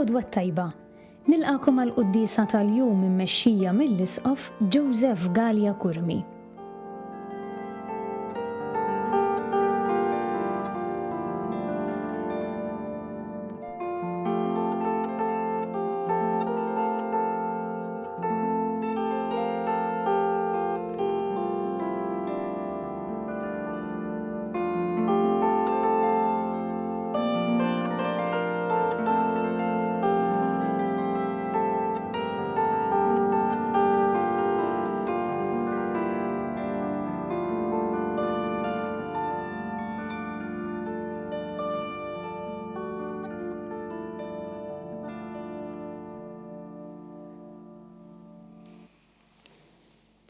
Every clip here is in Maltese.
L-għodwa t-tajba. Nilqagħkom għall-quddiesa tal-jum immexxija mill-Isqof Joseph Galea Curmi.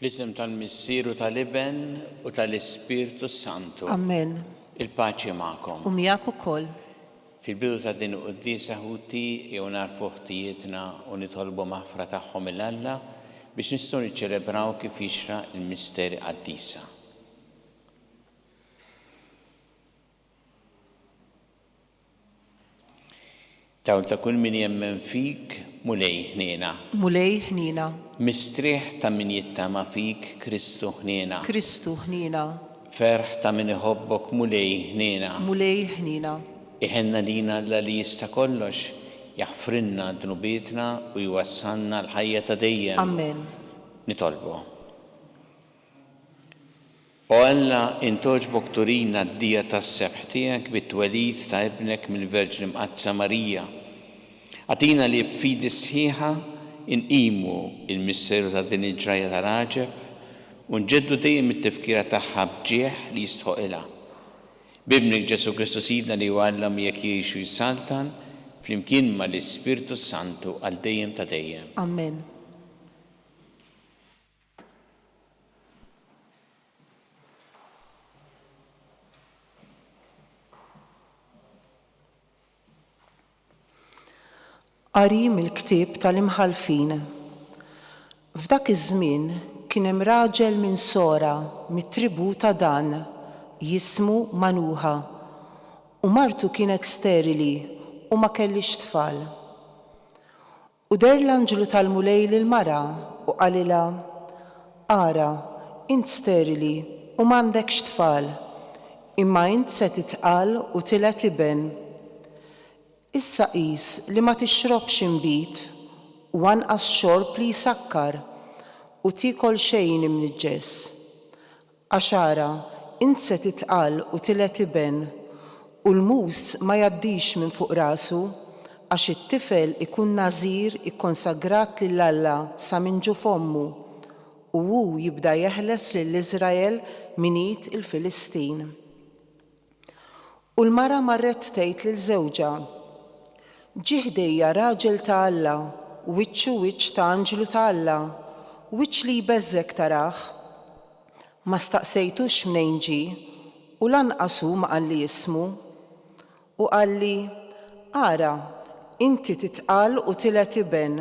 Fl-isem tal-Missier u tal-Iben u tal-Ispirtu s-Santu. Amen. Il-paċi magħkom. U miegħek ukoll. Fil-bidu ta' din il-quddiesa ħuti jew nagħrfu ħtijietna u nitolbu maħfra tagħhom 'il Alla biex nistgħu niċċelebraw kif jixraq il-misteri qaddisa. Dawl ta' kull min jemmen fik, Mulej ħniena. Mulej ħniena. Mistrieħ ta' min jittama fik, Kristu ħniena. Kristu ħniena. Ferħ ta' min iħobbok, Mulej ħniena. Mulej ħniena. Iħenn għalina Alla li jista' kollox, jaħfrilna dnubietna u jwassalna għall-ħajja ta' dejjem. Amen. Nitolbu. O Alla, int għoġbok turina d-dija tas-sebħ tiegħek bit-twelid ta' Ibnek mill-Verġni Mqaddsa Marija. Agħtina li b'fidi sħiħa nqimu l-misteru ta' din il-ġrajja tal-għaġeb u nġeddu dejjem it-tifkira tagħha b'ġieħ li jistħoqilha. B'Ibnek Ġesù Kristu Sidna li hu Alla miegħek jgħix u jsaltan flimkien ma' l-Ispirtu s-Santu għal dejjem ta' dejjem. Amen. Qari mill-Ktieb tal-Imħallfin. F'dak iż-żmien kien hemm raġel minn Sora mit-tribù ta' Dan, jismu Manuħa, u martu kienet sterili u ma kellhiex tfal. U deher l-anġlu tal-Mulej lill-mara u qalilha, Ara, int sterili u m'għandekx tfal, imma int se titqal u tiled iben. Issa qis li ma tixrobx inbid u anqas xorb li jsakkar, u tiekol xejn imniġġes. Għax ara, int se titqal u tiled iben, u l-mus ma jgħaddix minn fuq rasu, għax it-tifel ikun nażir ikkonsagrat lil Alla sa minn ġuf ommu, u hu jibda jeħles lil Iżrael minn id il-Filistin. U l-mara marret tgħid lil żewġha, Ġie ħdejja raġel ta' Alla, wiċċu wiċċ ta' anġlu ta' Alla, wiċċ li jbeżżgħek tarah. Ma staqsejtux mnejn ġie, u lanqas hu ma qalli ismu. U qalli, 'Ara, inti titqal u tiled iben,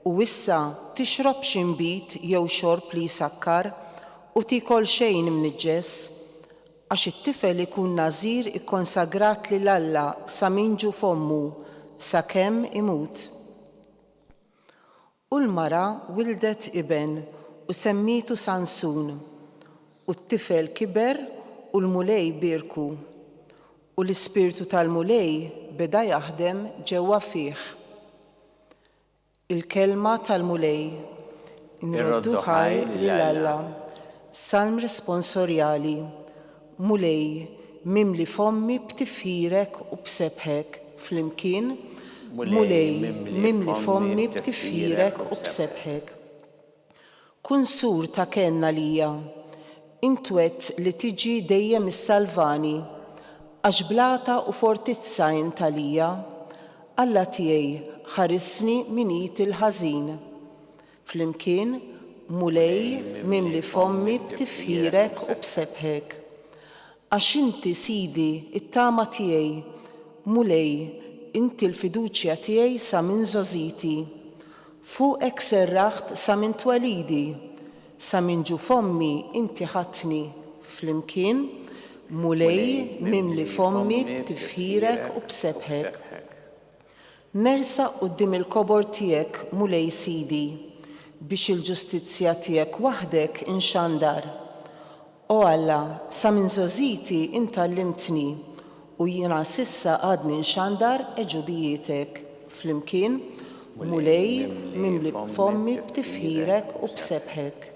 u issa tixrobx inbid jew xorb li jsakkar, u tiekol xejn imniġġes, Għax it-tifel ikun nażir ikkonsagrat lil Alla sa minn ġuf ommu, sakemm imut. U l-mara wildet iben u semmietu Sansun. U t-tifel kiber u l-Mulej bierku. U l-Ispirtu tal-Mulej beda jaħdem ġewwa fih. Il-Kelma tal-Mulej. Inroddu ħajr lil Alla. Salm Responsorjali. Mulej, mimli fommi b'tifħirek u b'sebħek, flimkien, Mulej, mimli fommi b'tifħirek u b'sebħek. Kun sur ta' kenn għalija. Int wegħdt li tiġi dejjem issalvani, għax blata u fortizza int għalija. Alla tiegħi, ħarisni minn id il-ħażin. Flimkien, Mulej, mimli fommi b'tifħirek u b'sebħek. Għax inti, Sidi, it-tama tiegħi, Mulej, inti l-fiduċja tiegħi sa minn żgħożiti. Fuqek serraħt sa minn twelidi, sa minn ġuf ommi inti ħadtni, flimkien, Mulej, mimli fommi b'tifħirek u b'sebħek. Nersaq quddiem il-kobor tiegħek, Mulej Sidi, biex il-ġustizzja tiegħek waħdek inxandar. O Alla, sa minn żgħożiti int għallimtni, u jiena s'issa għadni nxandar għeġubijietek. Flimkien, Mulej, mimli fommi b'tifħirek u b'sebħek.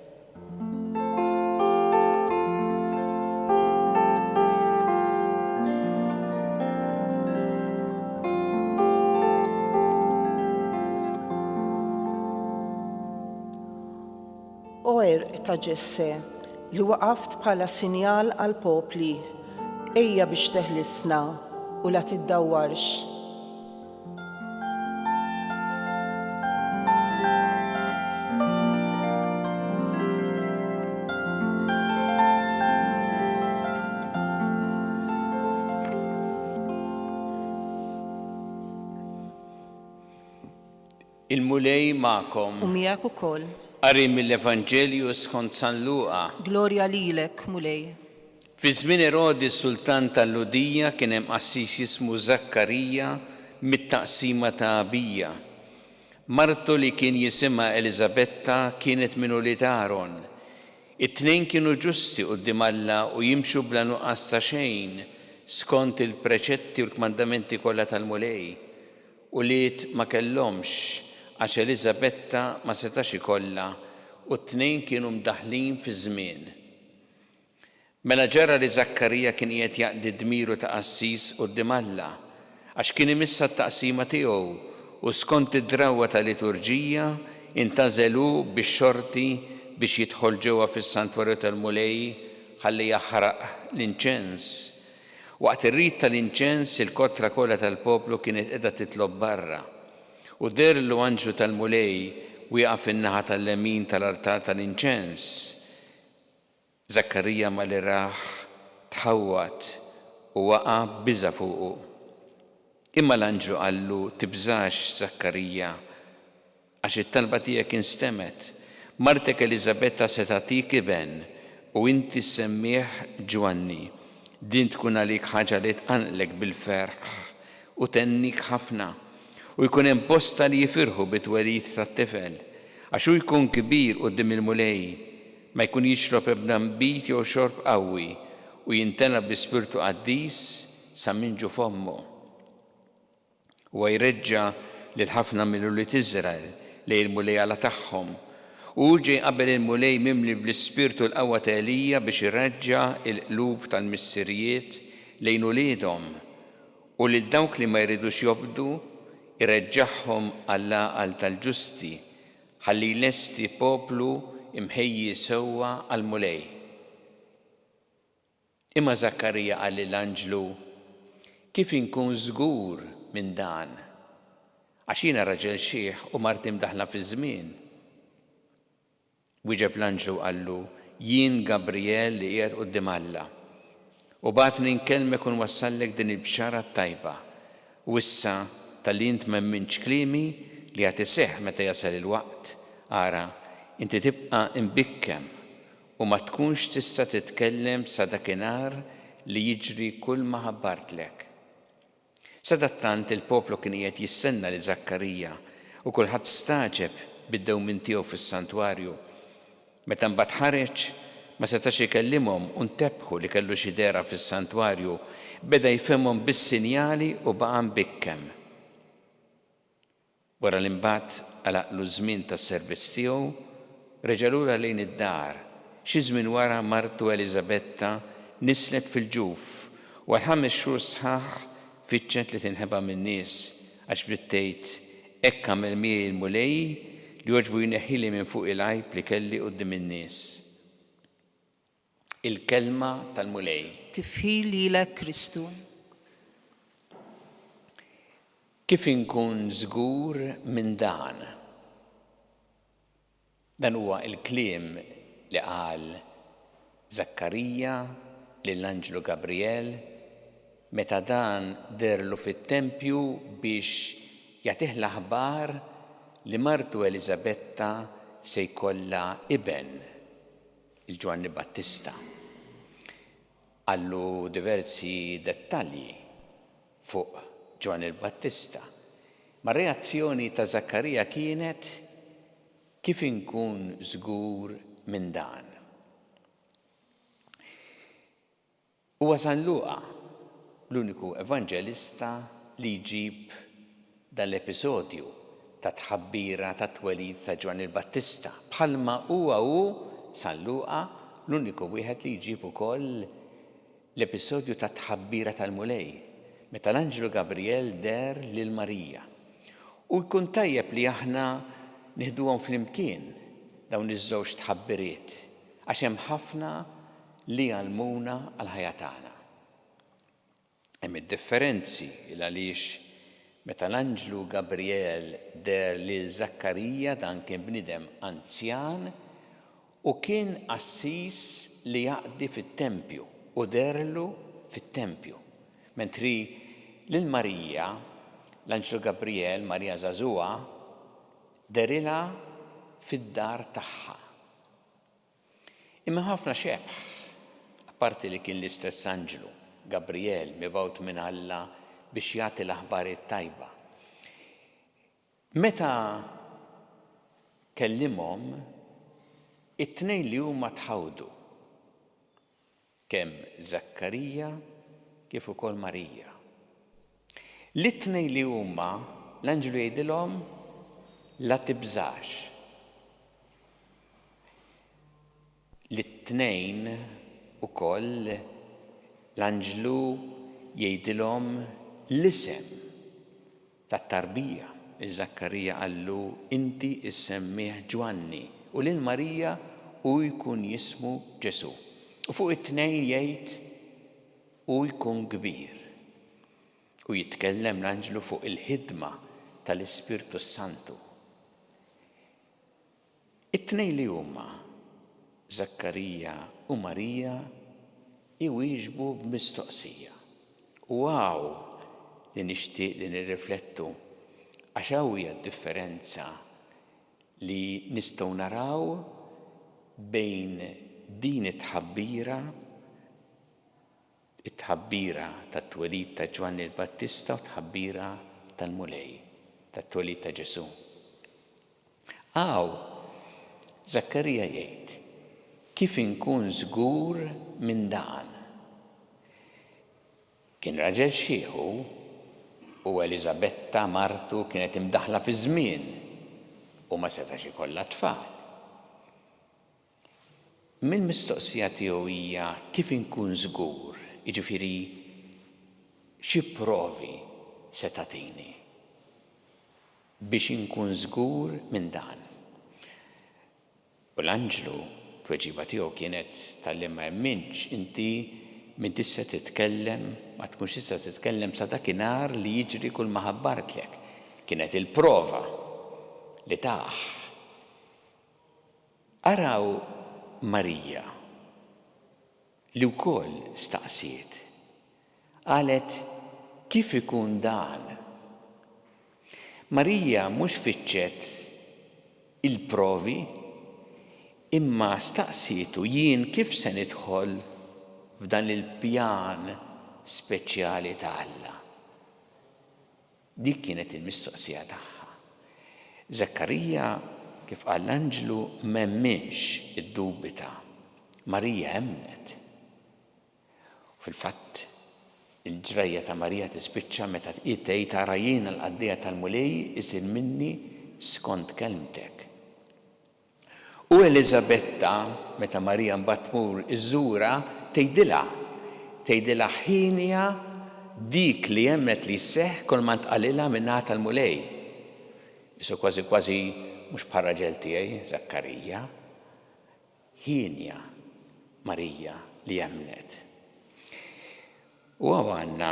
O għerq ta' Ġesse, li waqaft bħala sinjal għall-popli, ejja biex teħlisna u la tiddawwarx. Il-Mulej magħkom. U miegħek ukoll. Qari mill-Evanġelju skont San Luqa. Glorja lilek, Mulej. Fi żmien Erodi s-sultan tal-Lhudija kien hemm qassis jismu Żakkarija mit-taqsima ta' Abija. Martu li kien jisimha Eliżabetta kienet minn ulied Aron. It-tnejn kienu ġusti quddiem Alla u jimxu bla nuqqas ta' xejn skont il-preċetti u l-kmandamenti kollha tal-Mulej. Ulied ma kellhomx, għax Eliżabetta ma setax ikollha u t-tnejn kienu mdaħħlin fiż-żmien. Mela ġara li Żakkarija kien qiegħed jaqdi dmiru ta' qassis quddiem Alla, għax kien imissha t-taqsima tiegħu, u skont id-drawwa tal-liturġija, intgħażel hu bix-xorti biex jidħol ġewwa fis-santwarju tal-Mulej ħalli jaħraq l-inċens. Waqt ir-rit tal-inċens il-kotra kollha tal-poplu kienet qiegħda titlob barra. U deherlu anġlu tal-Mulej wieqaf fin-naħa tal-lemin tal-artal tal-inċens. Żakkarija malli rah tħawwad u waqa' b'biża' fuqu. Imma l-anġlu qallu, Tibżax, Żakkarija, għax it-talba tiegħek instemgħet. Martek Eliżabetta se tagħtik iben, u inti ssemmih Ġwanni. Din tkun għalik ħaġa li tqanqlek bil-ferħ u thennik ħafna, u jkun hemm bosta li jifirħu bit-twelid tat-tifel, għax hu jkun kbir quddiem il-Mulej, Ma jkun jixrob ebda nbid jew xorb qawwi, u jimtela bl-Ispirtu Qaddis sa minn ġuf ommu. Huwa jreġġa' lil ħafna minn ulied Iżrael lejn il-Mulej Alla tagħhom. U hu ġej qabel il-Mulej mimli bl-Ispirtu u l-qawwa ta' Elija biex ireġġa' l-qlub tal-missirijiet lejn uliedhom, u lil dawk li ma jridux jobdu, ireġġagħhom għall-għaqal tal-ġusti, Ħalli jlesti poplu mħejji sewwa għall-Mulej. Imma Żakkarija qal lill-anġlu, Kif inkun żgur minn dan? Għax jiena raġel xiħ u marti mdaħħla fiż-żmien. Wieġeb l-anġlu u qallu, Jien Gabrijel li qiegħed quddiem Alla. U bagħatni nkellmek u nwassallek din il-bxara t-tajba. U issa, talli int m'emmintx kliemi, li għad iseħħ meta jasal il-waqt, ara, inti tibqa' imbikkem u ma tkunx tista' titkellem sa dakinhar li jiġri kulma ħabbartlek. Sadattant il-poplu kien qiegħed jistenna lil Żakkarija, u kulħadd stagħġeb bid-dewmien tiegħu fis-santwarju. Meta mbagħad ħareġ, ma setax ikellimhom u ntebħu li kellu xi dehra fis-santwarju, beda jfehmhom bis-sinjali u baqa' mbikkem. Wara li mbagħad għalaqlu ż-żmien tas-servizz tiegħu, reġa' lura lejn id-dar. Xi żmien wara martu Eliżabetta nislet fil-ġuf, u għal ħames xhur sħaħ fittxet li tinħeba min-nies, għax bdiet tgħid, Hekk għamel miegħi l-Mulej, li għoġbu jneħħili minn fuqi l-għajb li kelli quddiem in-nies. Il-Kelma tal-Mulej. Tifħir lilek Kristu. Kif inkun żgur minn dan? Dan huwa l-kliem li qal Żakkarija lill-anġlu Gabrijel meta dan deherlu fit-tempju biex jagħtih l-aħbar li martu Eliżabetta se jkollha iben, il Ġwanni Battista. Qallu diversi dettalji fuq Ġwanni l-Battista. Ma r-reazzjoni ta' Żakkarija kienet, Kif inkun żgur minn dan? Huwa San Luqa l-uniku evanġelista li jġib dan l-episodju tat-tħabbira tat-twelid ta' Ġwanni l-Battista, bħalma huwa hu, San Luqa, l-uniku wieħed li jġib ukoll l-episodju tat-tħabbira tal-Mulej, meta l-anġlu Gabrijel deher lil Marija. U jkun tajjeb li aħna nieħduhom flimkien dawn iż-żewġ tħabbiriet, għax hemm ħafna li jgħallmuna għall-ħajja tagħna. Hemm id-differenzi il għaliex meta l-anġlu Gabrijel deher lil Żakkarija dan kien bniedem anzjan u kien qassis li jaqdi fit-tempju u deherlu fit-tempju. Mentri lil Marija, l-anġlu Gabrijel, Marija żagħżugħa, dehrilha fid-dar tagħha. Imma ħafna xebh, apparti li kien l-istess anġlu, Gabrijel, mibgħut minn Alla biex jagħti l-aħbar it-tajba. Meta kellimhom, it-tnejn li huma tħawdu. Kemm Żakkarija kif ukoll Marija. Lit-tnejn li huma, l-anġlu jgħidilhom, La tibżax. Lit-tnejn ukoll l-anġlu jgħidilhom l-isem. Tat-tarbija, lil Żakkarija qallu, Inti issemmih Ġwanni, u lil Marija hu jkun jismu Ġesù. U fuq it-tnejn jgħid, Hu jkun kbir. U jitkellem l-anġlu fuq il-ħidma tal-Ispirtu s-Santu. It-tnejn li huma, Żakkarija u Marija, iwieġbu b'mistoqsija. U hawn li nixtieq li nirriflettu, għax hawn hija d-differenza li nistgħu naraw bejn din it-tħabbira, it-tħabbira tat-twelid ta' Ġwanni l-Battista u t-tħabbira tal-Mulej, tat-twelid ta' Ġesù. Hawn, Żakkarija jgħid, Kif inkun żgur minn dan? Kien raġel xiħ hu, u Eliżabetta martu kienet imdaħħla fiż-żmien u ma setax ikollha tfal. Mill-mistoqsija tiegħu hija kif inkun żgur, jiġifieri xi provi se tagħtini biex inkun żgur minn dan. U l-anġlu, tweġiba tiegħu kienet talli ma emmintx, inti m'intix se titkellem, ma tkunx tista' titkellem sa dakinhar li jiġri kull ma ħabbartlek. Kienet il-prova li tah. Araw Marija, li wkoll staqsiet. Qalet, Kif ikun dan? Marija mhux fittxet il-provi, imma staqsietu jien kif se nidħol f'dan il-pjan speċjali ta' Alla? Dik kienet il-mistoqsija tagħha. Żakkarija, kif qal l-anġlu, m'emminx, iddubita. Marija emmnet. U fil-fatt, il-ġrajja ta' Marija tispiċċa meta hi tgħid, Ara jiena l-qaddejja tal-Mulej, isir minni skont kelmtek. U Eliżabetta, meta Marija mbagħad tmur iżżurha, tgħidilha, tgħidilha hienja dik li emmnet li jseħħ kulma ntqalilha min-naħa tal-Mulej. Qisu kważi kważi mhux bħar-raġel tiegħi, Żakkarija. Hienja Marija li emmnet. U hawn għandna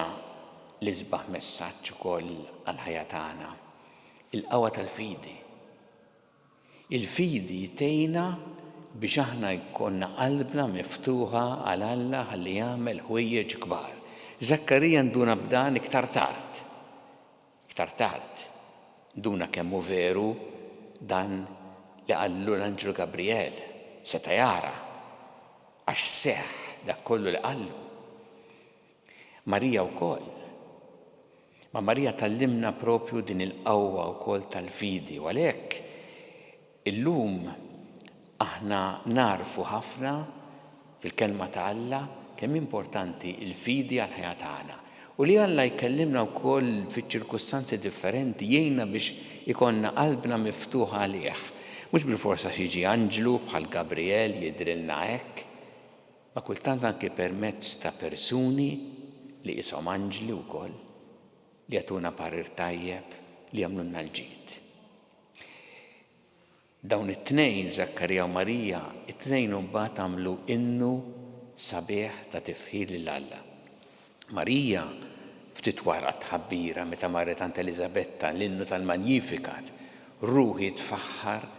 l-isbaħ messaġġ ukoll għall-ħajja tagħna, il-qawwa tal-fidi. Il-fidi tgħinna biex aħna jkollna qalbna miftuħa għal Alla ħalli jagħmel ħwejjeġ kbar. Żakkarija nduna b'dan iktar tard. Iktar tard nduna kemm hu veru dan li qallu l-anġlu Gabrijel. Seta' jara għax seħħ dak kollu li qallu. Marija wkoll. Ma Marija tgħallimna propju din il-qawwa wkoll tal-fidi u għalhekk illum aħna nagħrfu ħafna fil-Kelma ta' Alla kemm hi importanti l-fidi għall-ħajja tagħna. U li Alla jkellimna wkoll fiċ-ċirkustanzi differenti jgħinna biex ikollna qalbna miftuħa għalih. Mhux bilfors għax jiġi anġlu bħal Gabrijel jidhrilna hekk, Ma kultant anki permezz ta' persuni li qishom anġli wkoll, li jagħtuna parir tajjeb, li jagħmlulna l-ġid. Dawn it-tnejn, Żakkarija u Marija, it-tnejn imbagħad għamlu innu sabiħ ta' tifħir lil Alla. Marija, ftit wara t-tħabbira meta marret għand Eliżabetta, l-innu tal-Magnificat, Ruħi tfaħħar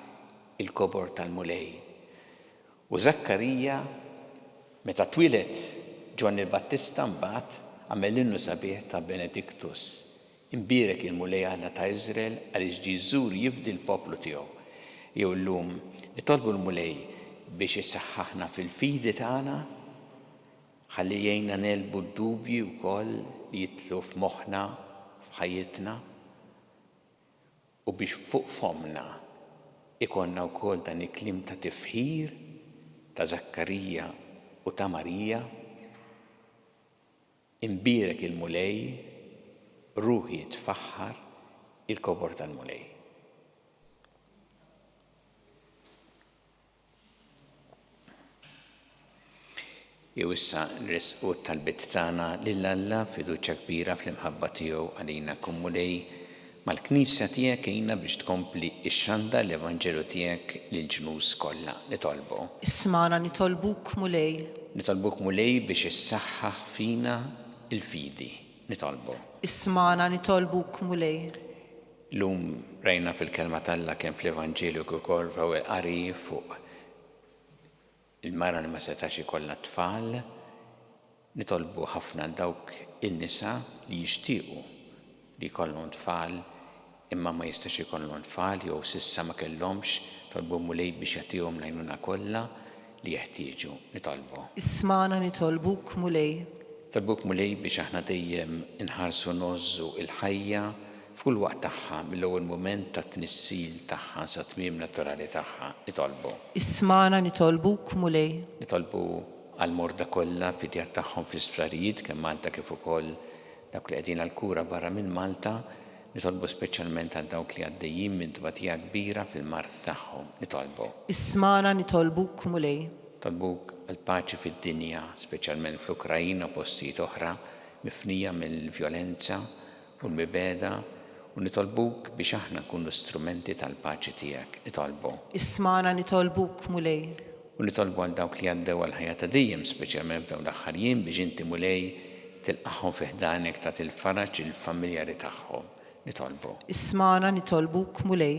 il-kobor tal-Mulej. U Żakkarija, meta twieled Ġwanni l-Battista mbagħad għamel l-innu sabiħ ta' Benedictus, Imbierek il-Mulej Alla ta' Iżrael għaliex ġie jżur jifdi l-poplu tiegħu. Jew illum nitolbu l-Mulej biex isaħħaħna fil-fidi tagħna ħalli jgħinna negħlbu d-dubji wkoll li jidħlu f'moħħna f'ħajjitna. U biex fuq fommna ikollna wkoll dan il-kliem ta' tifħir ta' Żakkarija u ta' Marija, Imbierek il-Mulej, ruħi tfaħħar il-kobor tal-Mulej. Jew issa nressqu t-talbiet tagħna lil Alla b'fiduċja kbira fl-imħabba tiegħu għalina. Kun Mulej mal-Knisja tiegħek għinna biex tkompli xxandar l-Evanġelju tiegħek lill-ġnus kollha. Nitolbu. Ismagħna nitolbuk Mulej. Nitolbuk Mulej biex issaħħaħ fina l-fidi. Nitolbu. Ismagħna nitolbuk Mulej. Illum rajna fil-Kelma t'Alla kemm fl-Evanġelju kif ukoll fl-ewwel qari fuq il-mara li ma setax ikollha tfal. Nitolbu ħafna għal dawk in-nisa li jixtiequ li jkollhom tfal imma ma jistax ikollhom tfal jew s'issa ma kellhomx, nitolbu Mulej biex jagħtihom l-għajnuna kollha li jeħtieġu. Nitolbu. Ismagħna nitolbuk Mulej. Nitolbuk Mulej biex aħna dejjem inħarsu ngħożżu l-ħajja f'kull waqt tagħha mill-ewwel mument tat-tnissil tagħha sat-tmiem naturali tagħha. Nitolbu. Ismagħna nitolbuk Mulej. Nitolbu għall-morda kollha fid-djar tagħhom fl-isptarijiet kemm Malta kif ukoll dawk li qegħdin għall-kura barra minn Malta. Nitolbu speċjalment għal dawk li għaddejjin minn tbatija kbira fil-mard tagħhom. Nitolbu. Ismagħna nitolbuk Mulej. Nitolbuk għall-paċi fid-dinja, speċjalment fl-Ukraina u postijiet oħra mifnija mill-vjolenza u l-mibegħda, u nitolbuk biex aħna nkunu strumenti tal-paċi tiegħek. Nitolbu. Ismagħna nitolbuk, Mulej. U nitolbu għal dawk li għaddew għall-ħajja ta' dejjem, speċjalment f'dawn l-aħħar jiem, biex inti, Mulej, tilqagħhom fi ħdanek tagħti l-faraġ lill-familjari tagħhom. Nitolbu. Ismagħna nitolbuk, Mulej.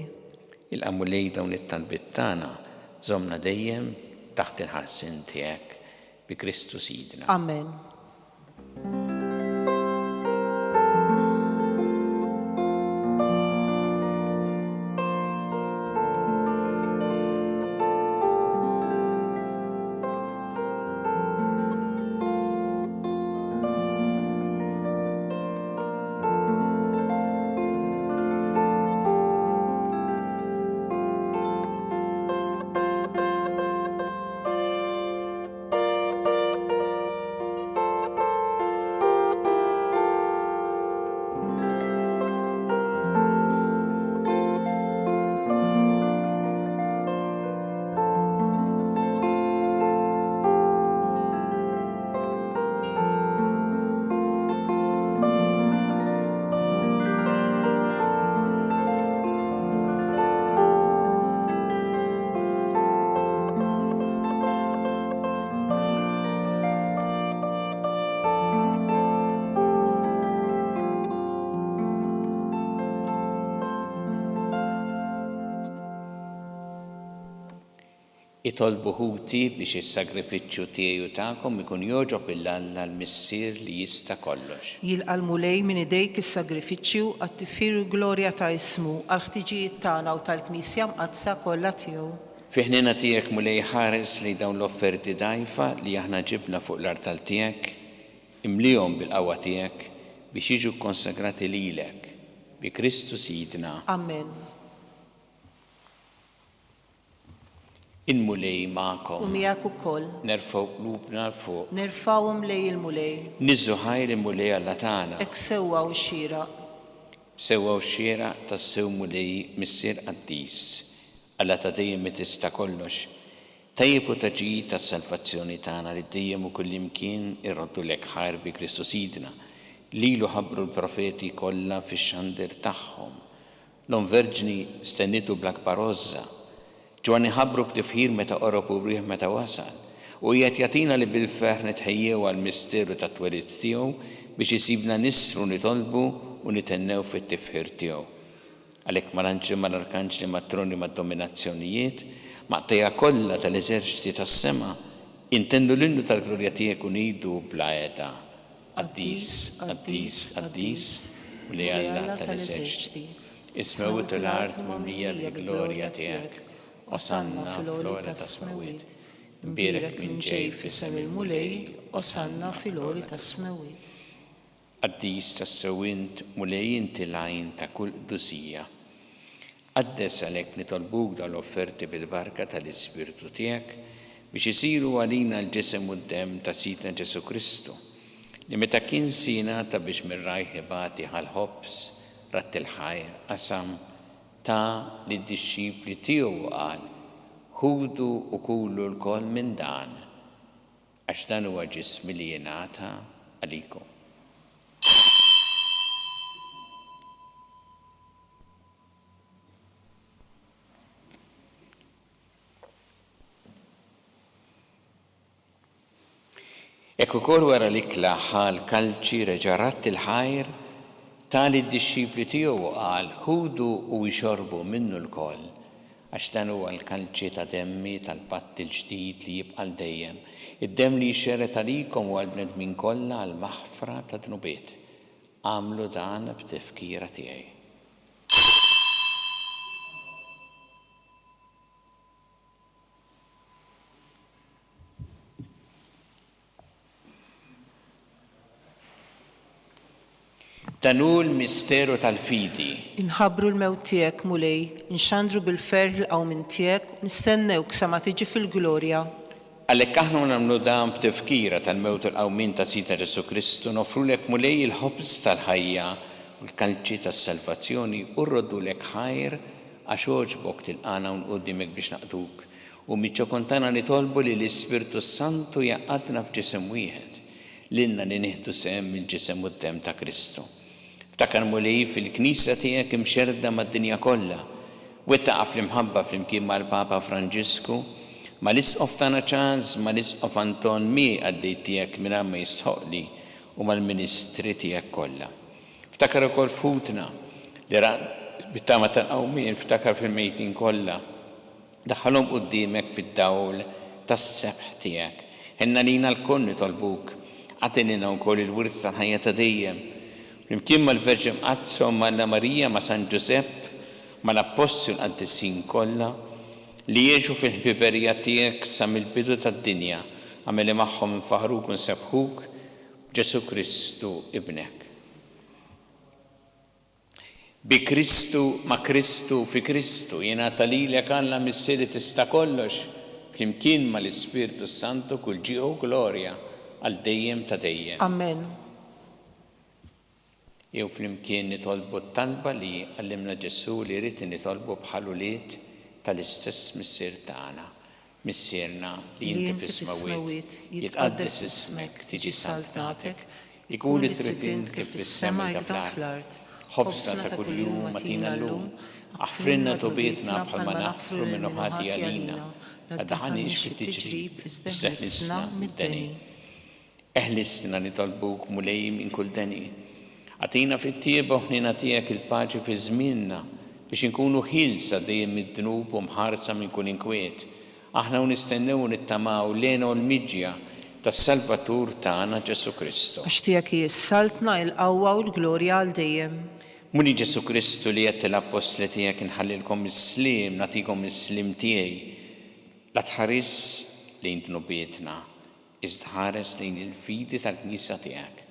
Ilqa' Mulej dawn it-talbiet tagħna, żommna dejjem taħt il-ħarsien tiegħek, bi Kristu Sidna. Amen. Itolbu ħuti biex is-sagrifiċċju tiegħi u tagħkom ikun jogħġob 'il Alla l-Missier li jista' kollox. Jilqa' l-Mulej minn idejk is-sagrifiċċju għat-tifħir u l-glorja ta' ismu, għall-ħtiġijiet tagħna u tal-Knisja Mqaddsa kollha tiegħu. Fi ħniena tiegħek, Mulej, ħares lejn dawn l-offerti dgħajfa li aħna ġibna fuq l-artal tiegħek, imliehom bil-qawwa tiegħek. biex jiġu kkonsagrati lilek, bi Kristu Sidna. Amen. Il-Mulej magħkom. U miegħek ukoll. Nerfgħu qlubna 'l fuq. Nerfgħuhom lejn il-Mulej. Niżżu ħajr il-Mulej Alla tagħna. Hekk sewwa u xieraq. Sewwa u xieraq tassew Mulej Missier qaddis, Alla ta' dejjem li tista' kollox, tajjeb u ta' ġid għas-salvazzjoni tagħna li dejjem u kullimkien irroddulek ħajr bi Kristu Sidna, lilu ħabbru l-profeti kollha fix-xandir tagħhom. L-Omm Verġni stennietu bl-akbar għożża. Ġwanni ħabbru b'tifħir meta qorob u wrieh meta wasal, u qiegħed jagħtina li bil-ferħ nitħejjew għall-misteru tat-twelid tiegħu biex isibna nistru nitolbu u nithennew fit-tifħir tiegħu. Għalhekk mal-anġli, mal-arkanġli, mat-troni, mad-dominazzjonijiet, ma' qtajja kollha tal-eżerċti tas-sema, intennu l-innu tal-glorja tiegħek u ngħidu bla heda, Qaddis, qaddis, qaddis, Mulej Alla tal-eżerċti. Is-smewwiet u l-art mimlija bil-glorja tiegħek. Osanna fl-ogħla tas-smewwiet. Imbierek min ġej f'isem il-Mulej, Osanna fil-għoli tas-smewwiet. Qaddis tassew int, Mulej, inti l-għajn ta' kull qdusija. Qaddes għalhekk nitolbuk dawn l-offerti bil-barka tal-Ispirtu tiegħek biex isiru għalina l-ġisem u d-demm ta' Sidna Ġesù Kristu, li meta kien se jingħata biex mir-rajh ibati ħa l-ħobż, radd il-ħajr, qasam, ta lid-dixxipli tiegħu u qal, Ħudu u kulu lkoll minn dan, għax dan huwa ġismi li jingħata għalikom. Hekk ukoll wara l-ikla ħa l-kalċi, reġa' radd il-ħajr, ta lid-dixxipli tiegħu u qal, Ħudu u ixorbu minnu lkoll, għax dan huwa l-kalċi ta' demmi tal-patt il-ġdid li jibqa' għal dejjem, id-demm li jxerred għalikom u għall-bnedmin kollha għall-maħfra tad-dnubiet. Agħmlu dan b'tifkira tiegħi. Dan hu l-misteru tal-fidi. Inħabbru l-mewt tiegħek, Mulej, inxandru bil-ferħ il-qawmien tiegħek, u nistennewk sa ma tiġi fil-glorja. Għalhekk aħna u nagħmlu dan b'tifkira tal-mewt u l-qawmien ta' Sidna Ġesù Kristu, noffrulek Mulej il-ħobż tal-ħajja u l-kalċi tas-salvazzjoni u rroddulek ħajr għax għoġbok tilqagħna hawn quddiemek biex naqduk. U miċ-ċokon tagħna nitolbu li l-Ispirtu s-Santu jgħaqqadna f'ġisem wieħed, lilna li nieħdu sehem mill-ġisem u d-demm ta' Kristu. Ftakar Mulej fil-Knisja tiegħek imxerrda mad-dinja kollha, Wettaqha fl-imħabba flimkien mal-Papa Franġisku, mal-Isqof tagħna Charles, mal-Isqof Anton Mie qaddej tiegħek mingħajr ma jistħoqqli u mal-ministri tiegħek kollha. Ftakar ukoll f'ħutna li raqdu bit-tama tal-qawmien, ftakar fil-mejtin kollha. Daħħalhom quddiemek fid-dawl tas-sebħ tiegħek. Ħenn għalina lkoll nitolbuk, agħti lilna wkoll il-wirt tal-ħajja ta' dejjem. Flimkien mal-Verġni Mqaddsa Omm Alla Marija, ma' San Ġużepp, mal-Appostli u l-qaddisin kollha, li għexu fil-ħbiberija tiegħek sa mill-bidu tad-dinja, agħmel li magħhom infaħħruk u nsebbħuk b'Ġesù Kristu Ibnek. Bi Kristu, ma' Kristu, fi Kristu, jingħata lilek Alla Missier li tista' kollox, flimkien mal-Ispirtu s-Santu kull ġieħ u glorja għal dejjem ta' dejjem. Amen. Jew flimkien nitolbu t-talba li għallimna Ġesù li jrid li nitolbu bħal ulied tal-istess Missier tagħna. Missierna li inti fis-smewwiet, jitqaddes ismek, tiġi saltnatek, ikun li trid int kif fis-sema hekk fl-art. Ħobżna ta' kuljum agħtina llum, aħfrilna dnubietna bħalma naħfru min hu ħati għalina, la ddaħħalniex fit-tiġrib, iżda eħlisna mid-deni. Eħlisna, nitolbuk, Mulej, minn kull deni. Agħtina fit-tjieba u ħniena tiegħek il-paċi fi żmienna, biex inkunu ħielsa dejjem mid-dnub u mħarsa minn kull inkwiet, aħna u nistennew u nittamaw l-hena u l-miġja tas-Salvatur tagħna Ġesù Kristu. Għax tiegħek hi s-saltna, il-qawwa u l-glorja għal dejjem. Mulej Ġesù Kristu li għedt lill-appostli tiegħek inħallilkom is-sliem, nagħtikom is-sliem tiegħi, la tħarisx lejn dnubietna, Iżda ħares lejn il-fidi tal-Knisja tiegħek.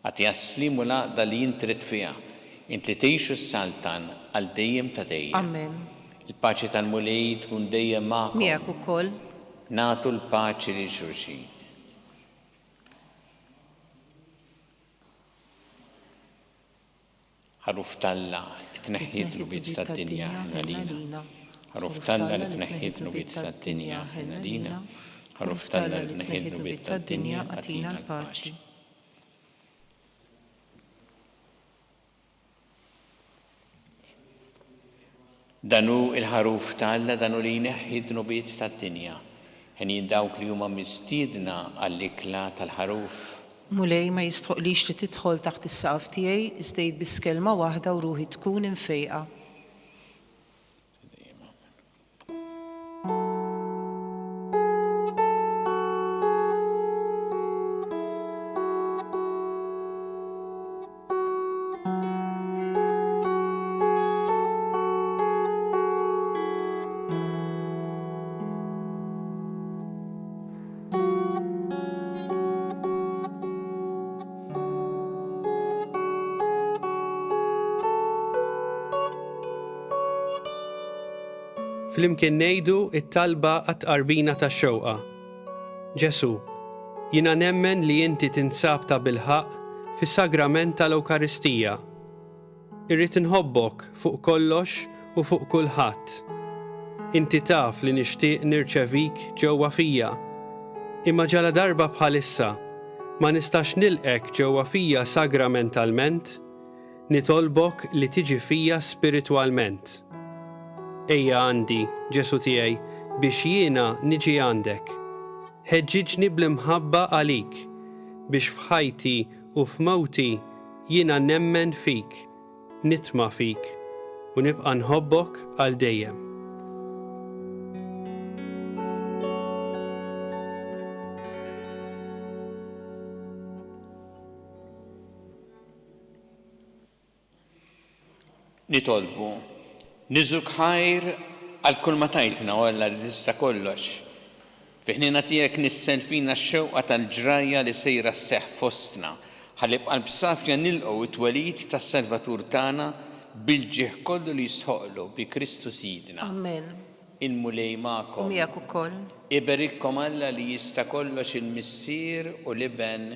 Agħtiha s-sliem u l-għaqda li int trid fiha, int li tgħix u ssaltan għal dejjem ta' dejjem. Amen. Il-paċi tal-Mulej tkun dejjem magħkom. Miegħek ukoll. Nagħtu l-paċi lil xulxin. Ħaruf t'Alla li tneħħi d-dnubiet tad-dinja, ħenn għalina. Ħaruf t'Alla li tneħħi d-dnubiet tad-dinja, ħenn għalina. Ħaruf t'Alla li tneħħi d-dnubiet tad-dinja, agħtina l-paċi. Dan hu l-Ħaruf ta' Alla, dan hu li jneħħi d-dnubiet tad-dinja. Henjin dawk li huma mistiedna għall-ikla tal-Ħaruf. Mulej, ma jistħoqqlix li tidħol taħt is-saqaf tiegħi, iżda għid biss kelma waħda u ruħi tkun imfejqa. Flimkien ngħidu t-talba għat-tqarbina tax-xewqa. Ġesù, jiena nemmen li inti tinsab tabilħaqq fis-Sagrament tal-Ewkaristija. Irrid inħobbok fuq kollox u fuq kulħadd. Inti taf li nixtieq nirċevik ġewwa fija, imma ġaladarba bħalissa ma nistax nilqgħek ġewwa fija sagramentalment, Nitolbok li tiġi fija spiritwalment. Ejja għandi, Ġesù tiegħi, biex jiena niġi għandek. Ħeġġiġni bl-imħabba għalik, biex f'ħajti u f'mewti jiena nemmen fik, nitma' fik, u nibqa' nħobbok għal dejjem. Nitolbu, Niżżuk ħajr għal kull ma tajtna, o Alla li tista' kollox. Fi ħniena tiegħek nissel fina x-xewqa tal-ġrajja li sejra sseħħ fostna, ħalli b'qalb safja nilqgħu t-twelid tas-Salvatur tagħna bil-ġieħ kollu li jistħoqqlu, bi Kristu Sidna. Amen. Il-Mulej magħkom. U miegħek ukoll. Iberikkom Alla li jista' kollox il-Missier u l-Iben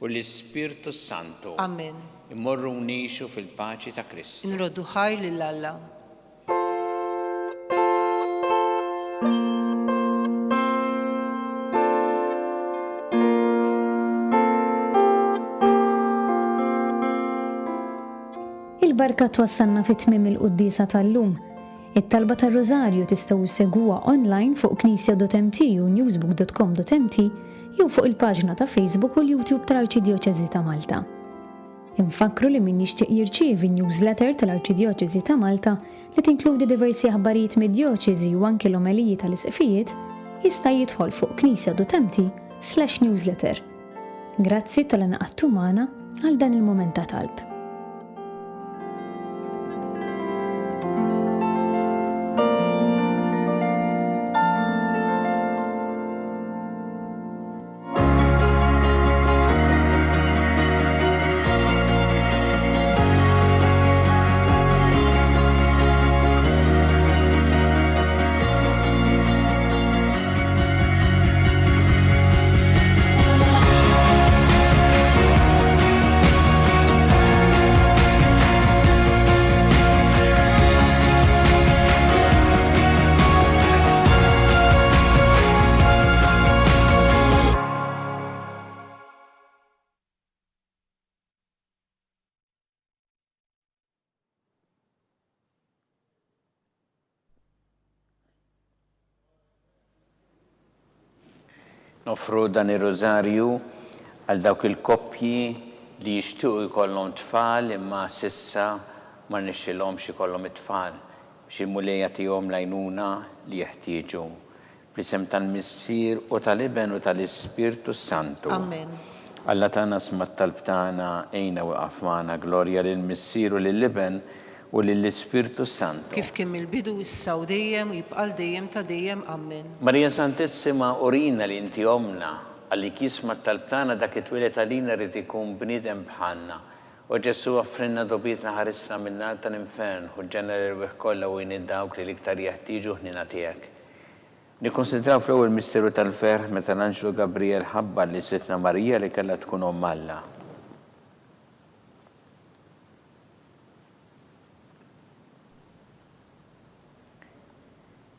U l-Ispirtu s-Santu. Amen. Immorru u ngħixu fil-paċi ta' Kristu. Inroddu ħajr lil Alla. Il-barka twassalna fi tmiem il-quddiesa tal-lum. It-talba tar-Rużarju tistgħu ssegwuha online fuq knisja.mt u newsbook.com.mt jew fuq il-paġna ta' Facebook u l-YouTube tal-Arċidjoċesi ta' Malta. Infakkru li min jixtieq jirċievi n-newsletter tal-Arċidjoċesi ta' Malta li tinkludi diversi aħbarijiet mid-djoċesi u anki l-omeliji tal-isqfijiet, jista' jidħol fuq knisja.mt/newsletter. Grazzi talli ngħaqadtu magħna għal dan il-mument ta' talb. Noffru dan ir-Rużarju għal dawk il-koppji li jixtiequ jkollhom tfal imma s'issa ma rnexxilhomx ikollhom it-tfal, biex il-Mulej jagħtihom l-għajnuna li jeħtieġu. Fl-isem tal-Missier u tal-Iben u tal-Ispirtu s-Santu. Amen. Alla tagħna sma' t-talb tagħna, għinna u iqaf magħna. Glorja lill-Missier u lill-Iben u lill-Ispirtu s-Santu. Kif kien mill-bidu, issa u dejjem, u jibqa' għal dejjem ta' dejjem. Amen. Marija Santissima urina li inti Ommna. Għalik jisma' t-talb tagħna dak it-twieled għalina ried ikun bniedem bħalna. O Ġesù offrilna dgħubietna ħarisna min-nar tal-infern, ħu l-ġenna l-erwieħ kollha u għin 'il dawk li l-iktar jeħtieġu l-ħniena tiegħek. Nikkonsidraw fl-ewwel misteru tal-ferħ meta l-anġlu Gabrijel ħabbar lil Sidtna Marija li kellha tkun Omm Alla.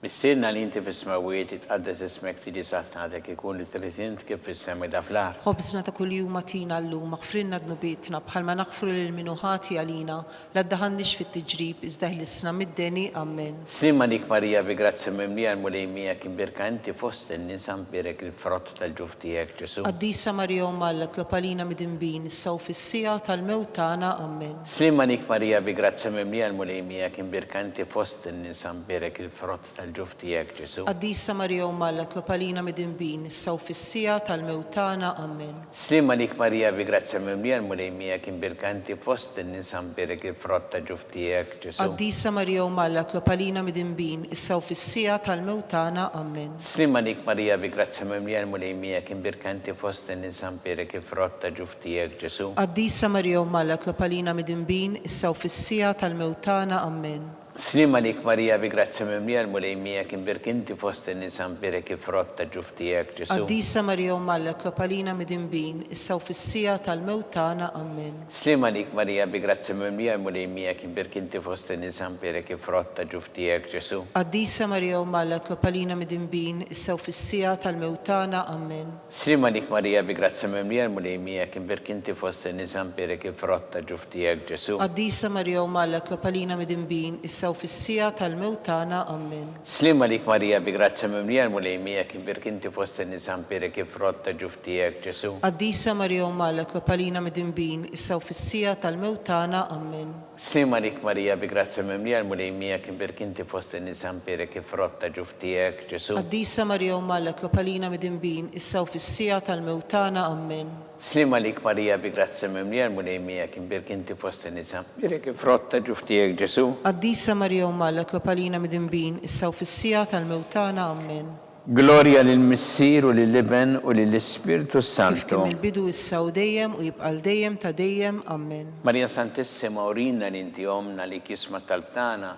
Missierna li inti fis-smewwiet, jitqaddes ismek, tiġi saltnatek, ikun li trid int kif fis-sema ida fl-art. Ħobżna ta' kuljum agħtina llum, aħfrilna dnubietna bħalma naħfru lil min hu ħati għalina, la ddaħħalniex fit-tiġrib, iżda ħlisna mid-deni. Ammen. Sliem għalik Marija bi grazzja mimlija l-Mulej miegħek imbierka inti fost in-nisa mbierek il-frott tal-ġuf tiegħek Ġesù. Qaddisa Marija Omm Alla tlob għalina midinbin issa u fis-siegħa tal-mewt tagħna. Ammen. Sliem għalik Marija bi grazzja mimlija l-Mulej miegħek imbierka inti fost in-nisa mbierek il-frott tal-ġuf tiegħek Ġesù. Qaddisa Marija Omm Alla tlob għalina midinbin issa u fis-siegħa tal-mewt tagħna. Ammen. Sliem għalik Marija bi grazzja mimlija l-Mulej miegħek imbierka inti fost in-nisa mbierek il-frott ta' ġuf tiegħek Ġesù. Qaddisa Marija Omm Alla tlob għalina midinbin issa u fis-siegħa tal-mewt tagħna. Ammen. Sliem għalik Marija bi grazzja mimlija l-Mulej miegħek imbierka inti fost in-nisa mbierek il-frott ta' ġuf tiegħek Ġesù. Qaddisa Marija Omm Alla tlob għalina midinbin issa u fis-siegħa tal-mewt tagħna. Ammen. Sliem għalik Marija bi grazzja mimlija l-Mulej miegħek imbierk inti fost in-nisa mbierek il-frott ta' ġuf tiegħek Ġesù. Qaddisa Marija Omm Alla tlob għalina midinbin issa u fis-siegħa tal-mewt tagħna. Ammen. Sliem għalik Marija bi grazzja mimlija l-Mulej miegħek imbierk inti fost in-nisa mbierek il-frott ta' ġuf tiegħek Ġesù. Qaddisa Marija Omm Alla tlob għalina midinbin issa u fis-siegħa tal-mewt tagħna. Ammen. Sliem għalik Marija bi grazzja mimlija l-Mulej miegħek imbierk inti fost in-nisa mbierek il-frott ta' ġuf tiegħek Ġesù. Qaddisa Marija Omm Alla tlob għalina midinbin issa u fis-siegħa tal-mewt tagħna. Ammen. Sliem għalik Marija bi grazzja mimlija l-Mulej miegħek imbierk inti fost in-nisa mbierek il-frott ta' ġuf tiegħek Ġesù. Qaddisa Marija Omm Alla tlob għalina midinbin issa u fis-siegħa tal-mewt tagħna. Ammen. Sliem għalik Marija bi grazzja mimlija l-Mulej miegħek imbierk inti fost in-nisa mbierek il-frott ta' ġuf tiegħek Ġesù. Qaddisa Marija Omm Alla tlob għalina midinbin issa u fis-siegħa tal-mewt tagħna. Ammen. Sliem għalik Marija bi grazzja mimlija l-Mulej miegħek imbierk inti fost in-nisa mbierek il-frott ta' ġuf tiegħek Ġesù. Qaddisa Marija Omm Alla tlob għalina midinbin issa u fis-siegħa tal-mewt tagħna. Ammen. Glorja lill-Missier u lill-Iben u lill-Ispirtu Kif kien s-Santu. mill-bidu issa u dejjem u jibqa' għal dejjem ta' dejjem. Ammen. Marija Santissima urina li inti Ommna li jisma' t-talb tagħna,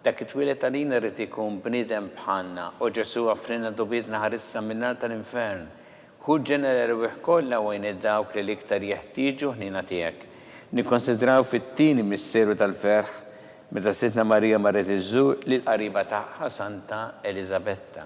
dak it-twieled għalina ried ikun bniedem bħalna, o Ġesù offrilna dnubietna ħarisna min-nar tal-infern, ħu l-ġenna l-erwieħ kollha u għin 'il dawk li l-iktar jeħtieġu ħniena tiegħek. Nikkonsidraw fit-tieni misteru tal-ferħ Meta Sidtna Marija marret iżżur lill-qariba tagħha Santa Eliżabetta.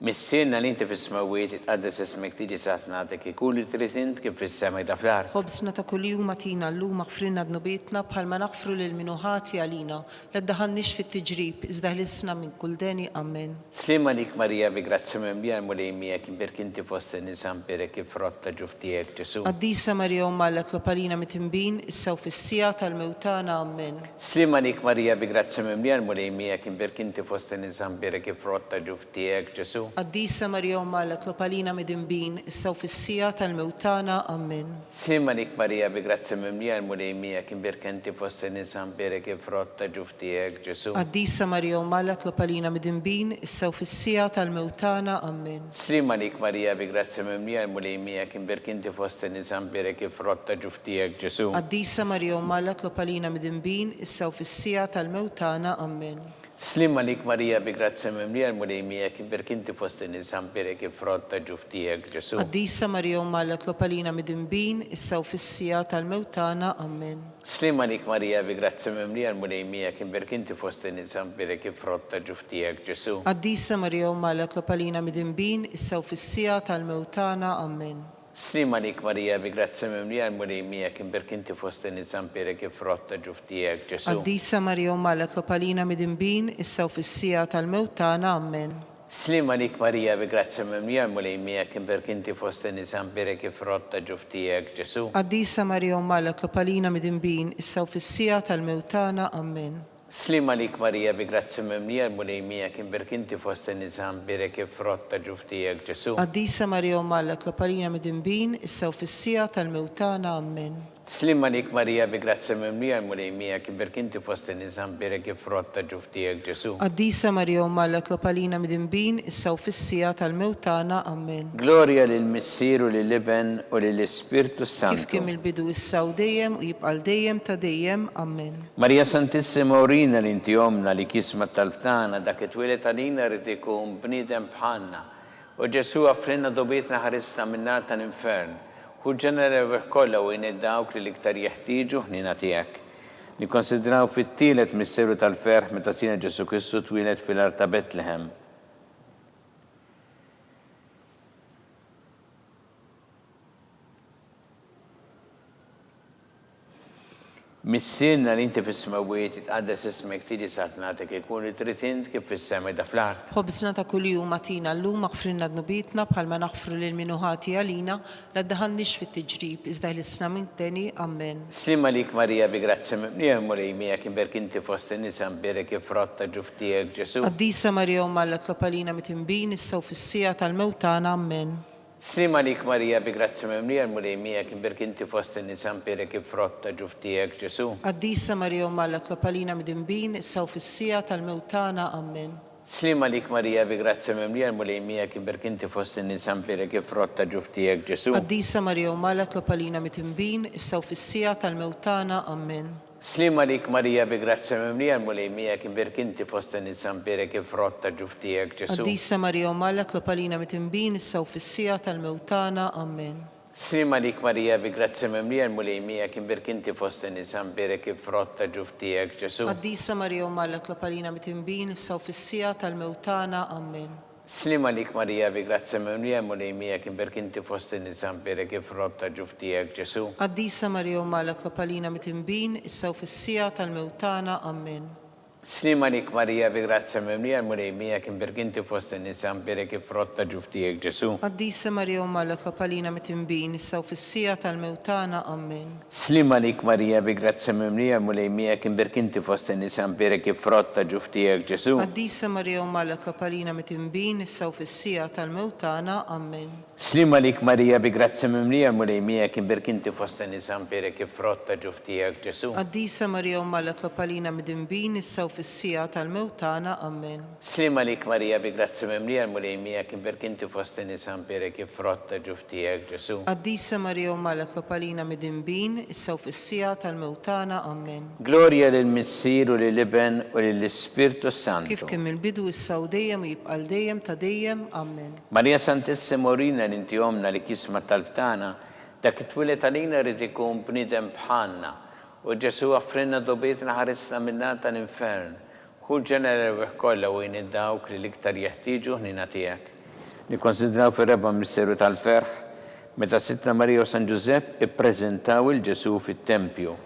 Missierna li inti fis-smewwiet, jitqaddes ismek, tiġi saltnatek, ikun li trid int kif fis-sema ida fl-art. Ħobżna ta' kuljum agħtina llum, aħfrilna dnubietna bħalma naħfru lil min hu ħati għalina, La ddaħħalniex fit-tiġrib, iżda ħlisna minn kull deni. Ammen. Sliem għalik Marija bi grazzja mimlija l-Mulej miegħek imbierk inti fost in-nisa mbierek il-frott ta' ġuf tiegħek Ġesù. Qaddisa Marija Omm Alla tlob għalina mitinbin, issa u fis-siegħa tal-mewt tagħna. Ammen. Sliem għalik Marija bi grazzja mimlija l-Mulej miegħek imbierk inti fost in-nisa mbierek il-frott ta' ġuf tiegħek Ġesù. Qaddisa Marija Omm Alla tlob għalina midinbin, issa u fis-siegħa tal-mewt tagħna. Ammen. Sliem għalik Marija bi grazzja mimlija l-Mulej miegħek imbierka inti fost in-nisa mbierek il-frott ta' ġuf tiegħek Ġesù. Qaddisa Marija Omm Alla tlob għalina midinbin, issa u fis-siegħa tal-mewt tagħna. Ammen. Sliem għalik Marija bi grazzja mimlija l-Mulej miegħek imbierka inti fost in-nisa mbierek il-frott ta' ġuf tiegħek Ġesù. Qaddisa Marija Omm Alla tlob għalina midinbin, issa u fis-siegħa tal-mewt tagħna. Ammen. Sliem għalik Marija bi grazzja mimlija l-Mulej miegħek imbierk inti fost in-nisa mbierek il-frott ta' ġuf tiegħek Ġesù. Qaddisa Marija Omm Alla tlob għalina midinbin issa u fis-siegħa tal-mewt tagħna. Ammen. Sliem għalik Marija bi grazzja mimlija l-Mulej miegħek imbierk inti fost in-nisa mbierek il-frott ta' ġuf tiegħek Ġesù. Qaddisa Marija Omm Alla tlob għalina midinbin issa u fis-siegħa tal-mewt tagħna. Ammen. Sliem għalik Marija bi grazzja mimlija l-Mulej miegħek imbierk inti fost in-nisa mbierek il-frott ta' ġuf tiegħek Ġesù. Qaddisa Marija Omm Alla tlob għalina midinbin issa u fis-siegħa tal-mewt tagħna. Ammen. Sliem għalik Marija bi grazzja mimlija l-Mulej miegħek imbierk inti fost in-nisa mbierek il-frott ta' ġuf tiegħek Ġesù. Qaddisa Marija Omm Alla tlob għalina midinbin issa u fis-siegħa tal-mewt tagħna. Ammen. Sliem għalik Marija bi grazzja mimlija l-Mulej miegħek imbierk inti fost in-nisa mbierek il-frott ta' ġuf tiegħek Ġesù. Qaddisa Marija Omm Alla tlob għalina midinbin issa u fis-siegħa tal-mewt tagħna. Ammen. Sliem għalik Marija bi grazzja mimlija l-Mulej miegħek imbierk inti fost in-nisa mbierek il-frott ta' ġuf tiegħek Ġesù. Qaddisa Marija Omm Alla tlob għalina midinbin issa u fis-siegħa tal-mewt tagħna. Ammen. Glorja lill-Missier u lill-Iben u lill-Ispirtu Kif s-Santu. kien mill-bidu issa u dejjem u jibqa' għal dejjem ta' dejjem. Ammen. Marija Santissima urina li inti Ommna li jisma' t-talb tagħna dak li twieled għalina ried ikun bniedem bħalna O Ġesù, għafrilna dnubietna ħarisna min-nar tal-infern. Ħu ġenna l-erwieħ kollha u għin 'il dawk li l-iktar jeħtieġu ħniena tiegħek. Nikkonsidraw fit-tielet misteru tal-ferħ meta Sidna Ġesù Kristu twieled fil-għar ta' Betlehem. Missierna li inti fis-smewwiet, jitqaddes ismek, tiġi saltnatek, ikun li trid int kif fis-sema ida fl-art. Ħobżna ta' kuljum agħtina llum, aħfrilna dnubietna bħalma naħfru lil min hu ħati għalina, la ddaħħalniex fit-tiġrib, iżda ħlisna minn deni. Ammen. Sliem għalik Marija bi grazzja mimlija l-Mulej miegħek imbierk inti fost in-nisa mbierek il-frott ta' ġuf tiegħek Ġesù. Qaddisa Marija Omm Alla tlob għalina mitinbin issa u fis-siegħa tal-mewt tagħna. Ammen. Sliem għalik Marija bi grazzja mimlija l-Mulej miegħek imbierk inti fost in-nisa mbierek il-frott ta' ġuf tiegħek Ġesù. Qaddisa Marija Omm Alla tlob għalina midinbin issa u fis-siegħa tal-mewt tagħna. Ammen. Sliem għalik Marija bi grazzja mimlija l-Mulej miegħek imbierk inti fost in-nisa mbierek il-frott ta' ġuf tiegħek Ġesù. Qaddisa Marija Omm Alla tlob għalina midinbin issa u fis-siegħa tal-mewt tagħna. Ammen. Sliem għalik Marija bi grazzja mimlija l-Mulej miegħek imbierk inti fost in-nisa mbierek il-frott ta' ġuf tiegħek Ġesù. Qaddisa Marija Omm Alla tlob għalina mitinbin issa u fis-siegħa tal-mewt tagħna. Ammen. Sliem għalik Marija bi grazzja mimlija l-Mulej miegħek imbierk inti fost in-nisa mbierek il-frott ta' ġuf tiegħek Ġesù. Qaddisa Marija Omm Alla tlob għalina mitinbin issa u fis-siegħa tal-mewt tagħna. Ammen. Sliem għalik Marija bi grazzja mimlija l-Mulej miegħek imbierk inti fost in-nisa mbierek il-frott ta' ġuf tiegħek Ġesù. Qaddisa Marija Omm Alla tlob għalina mitinbin issa u fis-siegħa tal-mewt tagħna. Ammen. Sliem għalik Marija bi grazzja mimlija l-Mulej miegħek imbierk inti fost in-nisa mbierek il-frott ta' ġuf tiegħek Ġesù. Qaddisa Marija Omm Alla tlob għalina mitinbin issa u fis-siegħa tal-mewt tagħna. Ammen. Sliem għalik Marija bi grazzja mimlija l-Mulej miegħek imbierk inti fost in-nisa mbierek il-frott ta' ġuf tiegħek Ġesù. Qaddisa Marija Omm Alla tlob għalina mitinbin issa u fis-siegħa tal-mewt tagħna. Ammen. Sliem għalik Marija bi grazzja mimlija l-Mulej miegħek imbierk inti fost in-nisa mbierek il-frott ta' ġuf tiegħek Ġesù. Qaddisa Marija Omm Alla tlob għalina midinbin issa u fis-siegħa tal-mewt tagħna. Ammen. Sliem għalik Marija bi grazzja mimlija l-Mulej miegħek imbierk inti fost in-nisa mbierek il-frott ta' ġuf tiegħek Ġesù. Qaddisa Marija Omm Alla tlob għalina midinbin, issa u fis-siegħa tal-mewt tagħna. Ammen. Glorja lill-Missier u lill-Iben u lill-Ispirtu s-Santu. Kif kien mill-bidu issa u dejjem u jibqa' għal dejjem ta' dejjem. Ammen. Marija Santissima urina li inti Ommna li tisma' t-talb tagħna, dak li twieled għalina ried ikun bniedem bħalna. O Ġesù aħfrilna dnubietna ħarisna min-nar tal-infern. Ħu l-ġenna l-erwieħ kollha u għin 'il dawk li l-iktar jeħtieġu l-ħniena tiegħek. Nikkonsidraw fir-raba' misteru tal-ferħ, meta Sidtna Marija u San Ġużepp ippreżentaw 'il Ġesù fit-tempju.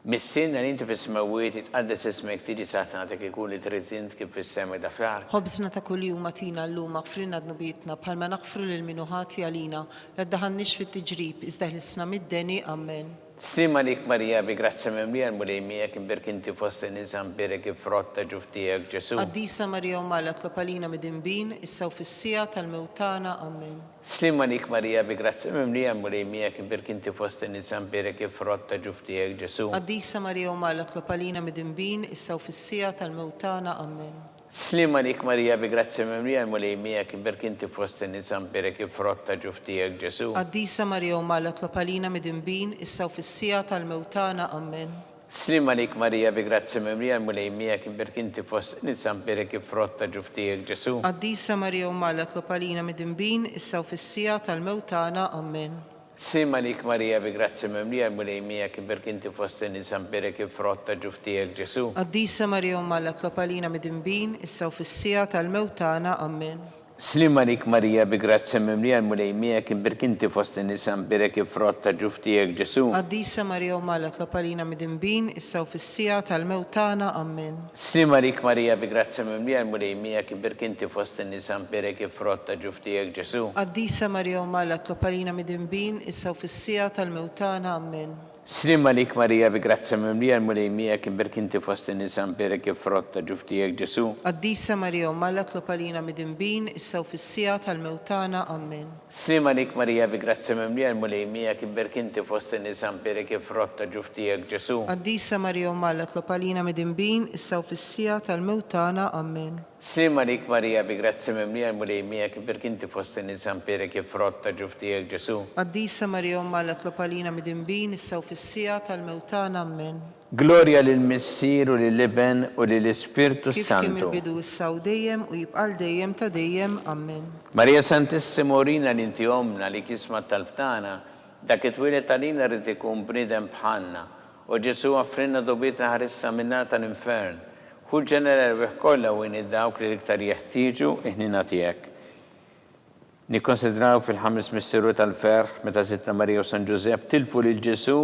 Missierna li inti fis-smewwiet, jitqaddes ismek, tiġi saltnatek, ikun li trid int kif fis-sema ida fl-art. Ħobżna ta' kuljum agħtina llum, aħfrilna dnubietna, bħalma naħfru lil min hu ħati għalina, la ddaħħalniex fit-tiġrib, iżda ħlisna mid-deni. Ammen. Sliem għalik Marija, bi grazzja mimlija l-Mulej miegħek, imbierk inti fost in-nisa, imbierek il-frott ta' ġuf tiegħek, Ġesù. Qaddisa Marija Omm Alla tlob għalina midinbin, issa u fis-siegħa tal-mewt tagħna. Ammen. Sliem għalik Marija bi grazzja mimlija l-Mulej miegħek imbierk inti fost in-nisa mbierek il-frott ta' ġuf tiegħek Ġesù. Qaddisa Marija Omm Alla tlob għalina midinbin issa u fis-siegħa tal-mewt tagħna. Ammen. Sliem għalik Marija bi grazzja mimlija l-Mulej miegħek imbierk inti fost in-nisa mbierek il-frott ta' ġuf tiegħek Ġesù. Qaddisa Marija Omm Alla tlob għalina midinbin issa u fis-siegħa tal-mewt tagħna. Ammen. Sliem għalik Marija bi grazzja mimlija l-Mulej miegħek imbierk inti fost in-nisa mbierek il-frott ta' ġuf tiegħek Ġesù. Qaddisa Marija Omm Alla tlob għalina midinbin issa u fis-siegħa tal-mewt tagħna. Ammen. Sliem għalik Marija bi grazzja mimlija l-Mulej miegħek imbierk inti fost in-nisa mbierek il-frott ta' ġuf tiegħek Ġesù. Qaddisa Marija Omm Alla tlob għalina midinbin issa u fis-siegħa tal-mewt tagħna. Ammen. Sliem għalik Marija bi grazzja mimlija l-Mulej miegħek imbierk inti fost in-nisa mbierek il-frott ta' ġuf tiegħek Ġesù. Qaddisa Marija Omm Alla tlob għalina midinbin issa u fis-siegħa tal-mewt tagħna. Ammen. Sliem għalik Marija bi grazzja mimlija l-Mulej miegħek imbierk inti fost in-nisa mbierek il-frott ta' ġuf tiegħek Ġesù. Qaddisa Marija Omm Alla tlob għalina midinbin issa u fis-siegħa tal-mewt tagħna. Ammen. Sliem għalik Marija bi grazzja mimlija l-Mulej miegħek imbierk inti fost in-nisa mbierek il-frott ta' ġuf tiegħek Ġesù. Qaddisa Marija Omm Alla tlob għalina midinbin issa u fis-siegħa tal-mewt tagħna. Ammen. Sliem għalik Marija bi grazzja mimlija l-Mulej miegħek imbierk inti fost in-nisa mbierek il-frott ta' ġuf tiegħek Ġesù. Qaddisa Marija Omm Alla tlob għalina midinbin issa u fis-siegħa tal-mewt tagħna. Ammen. Sliem għalik Marija bi grazzja mimlija l-Mulej miegħek imbierk inti fost in-nisa mbierek il-frott ta' ġuf tiegħek Ġesù. Qaddisa Marija Omm Alla tlob għalina midinbin issa u fis-siegħa tal-mewt tagħna Ammen. Glorja lill-Missier u lill-Iben u lill-Ispirtu Kif kien s-Santu. mill-bidu issa u dejjem u jibqa' għal dejjem ta' dejjem. Ammen. Marija Santissima urina li inti Ommna li jisma' t-talb tagħna, dak li twieled għalina ried ikun bniedem bħalna O Ġesù, offrilna dubitna ħarisna min-nar tal-infern. Ħu l-ġenna l-erwieħ kollha u għin 'il dawk li l-iktar jeħtieġu l-ħniena tiegħek. Nikkonsidraw fil-ħames misteru tal-ferħ meta Sidtna Marija u San Ġużepp tilfu lil Ġesù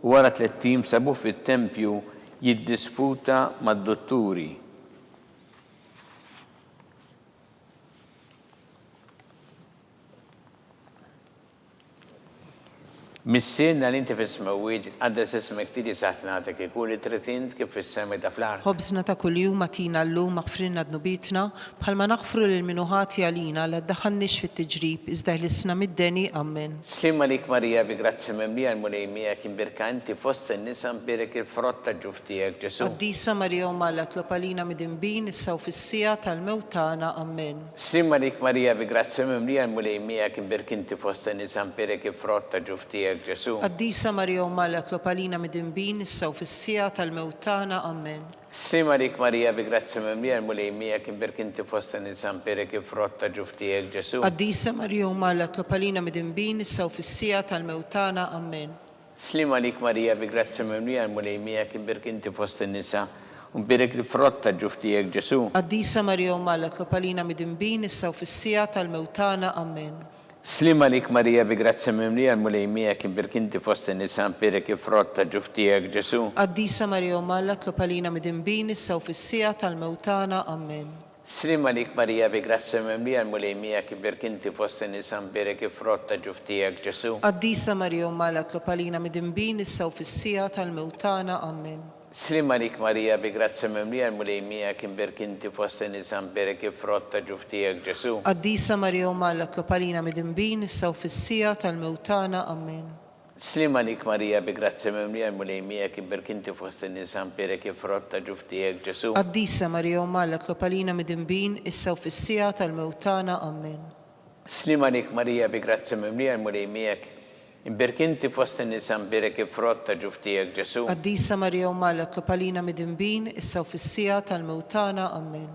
u wara tlett ijiem sabuh fit-tempju jiddisputa mad-dutturi. Missierna li inti fis-smewwiet, jitqaddes ismek, tiġi saltnatek, ikun li trid int kif fis-sema ida fl-art. Ħobżna ta' kuljum agħtina llum, aħfrilna dnubietna, bħalma naħfru lil min hu ħati għalina, la ddaħħalniex fit-tiġrib, iżda ħlisna mid-deni. Ammen. Sliem għalik Marija bi grazzja mimlija l-Mulej miegħek, imbierka inti fost in-nisa mbierek il-frott ta' ġuf tiegħek Ġesù. Qaddisa Marija Omm Alla tlob għalina midinbin issa u fis-siegħa tal-mewt tagħna. Ammen. Sliem għalik Marija bi grazzja mimlija l-Mulej miegħek imbierk inti fost in-nisa mbierek il-frott ta' ġuf tiegħek Ġesù. Qaddisa Marija Omm Alla tlob għalina midinbin issa u fis-siegħa tal-mewt tagħna. Ammen. Sliem għalik Marija bi grazzja mimlija l-Mulej miegħek imbierk inti fost in-nisa mbierek il-frott ta' ġuf tiegħek Ġesù. Qaddisa Marija Omm Alla tlob għalina midinbin issa u fis-siegħa tal-mewt tagħna. Ammen. Sliem għalik Marija bi grazzja mimlija l-Mulej miegħek imbierk inti fost in-nisa u mbierek il-frott ta' ġuf tiegħek Ġesù. Qaddisa Marija Omm Alla tlob għalina midinbin issa u fis-siegħa tal-mewt tagħna. Ammen. Sliem għalik Marija bi grazzja mimlija l-Mulej miegħek imbierk inti fost in-nisa mbierek il-frott ta' ġuf tiegħek Ġesù. Qaddisa Marija Omm Alla tlob għalina midinbin issa u fis-siegħa tal-mewt tagħna. Ammen. Sliem għalik Marija bi grazzja mimlija l-Mulej miegħek imbierk inti fost in-nisa mbierek il-frott ta' ġuf tiegħek Ġesù. Qaddisa Marija Omm Alla tlob għalina midinbin issa u fis-siegħa tal-mewt tagħna. Ammen. Sliem għalik Marija bi grazzja mimlija l-Mulej miegħek imbierk inti fost in-nisa mbierek il-frott ta' ġuf tiegħek Ġesù. Qaddisa Marija Omm Alla tlob għalina midinbin issa u fis-siegħa tal-mewt tagħna. Ammen. Sliem għalik Marija bi grazzja mimlija l-Mulej miegħek imbierk inti fost in-nisa mbierek il-frott ta' ġuf tiegħek Ġesù. Qaddisa Marija Omm Alla tlob għalina midinbin issa u fis-siegħa tal-mewt tagħna. Ammen. Sliem għalik Marija bi grazzja mimlija l-Mulej miegħek imbierk inti fost in-nisa mbierek il-frott ta' ġuf tiegħek Ġesù. Qaddisa Marija Omm Alla tlob għalina midinbin issa u fis-siegħa tal-mewt tagħna. Ammen.